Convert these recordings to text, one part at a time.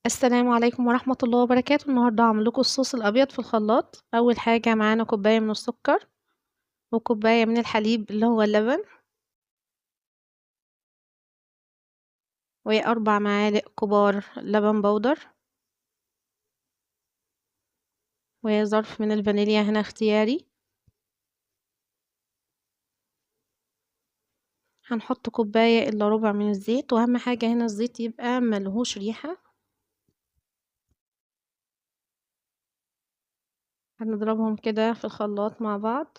السلام عليكم ورحمة الله وبركاته. النهاردة هعمل لكم الصوص الأبيض في الخلاط. أول حاجة معانا كوباية من السكر وكوباية من الحليب اللي هو اللبن، وأربع معالق كبار لبن بودر، وظرف من الفانيليا هنا اختياري. هنحط كوباية إلا ربع من الزيت، وأهم حاجة هنا الزيت يبقى ملهوش ريحة. هنضربهم كده في الخلاط مع بعض.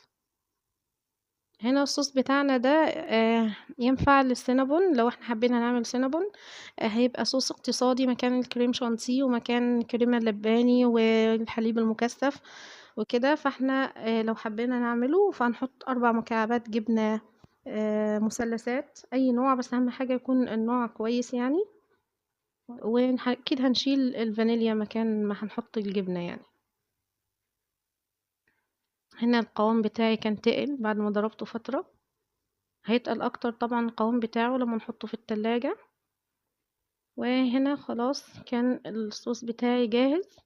هنا الصوص بتاعنا ده ينفع للسينابون، لو احنا حبينا نعمل سينابون هيبقى صوص اقتصادي مكان الكريم شانتيه ومكان كريمة اللباني والحليب المكثف وكده. فاحنا لو حبينا نعمله فهنحط 4 مكعبات جبنة مثلثات اي نوع، بس اهم حاجة يكون النوع كويس. واكيد هنشيل الفانيليا مكان ما هنحط الجبنة. هنا القوام بتاعي كان تقل بعد ما ضربته فترة، هيتقل اكتر طبعا القوام بتاعه لما نحطه في التلاجة. وهنا خلاص كان الصوص بتاعي جاهز.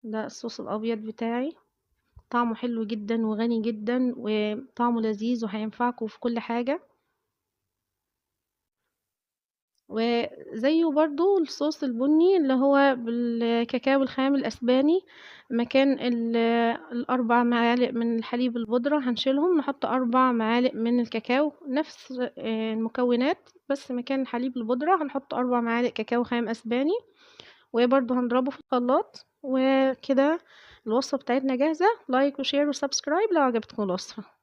ده الصوص الابيض بتاعي، طعمه حلو جدا وغني جدا وطعمه لذيذ وهينفعكم في كل حاجة. وزيه برضو الصوص البني اللي هو بالكاكاو الخام الأسباني، مكان الأربع معالق من الحليب البودرة هنشيلهم، نحط 4 معالق من الكاكاو، نفس المكونات بس مكان الحليب البودرة هنحط 4 معالق كاكاو خام أسباني، وبرضو هنضربه في الخلاط. وكده الوصفة بتاعتنا جاهزة. like و share و subscribe لو عجبتكم الوصفة.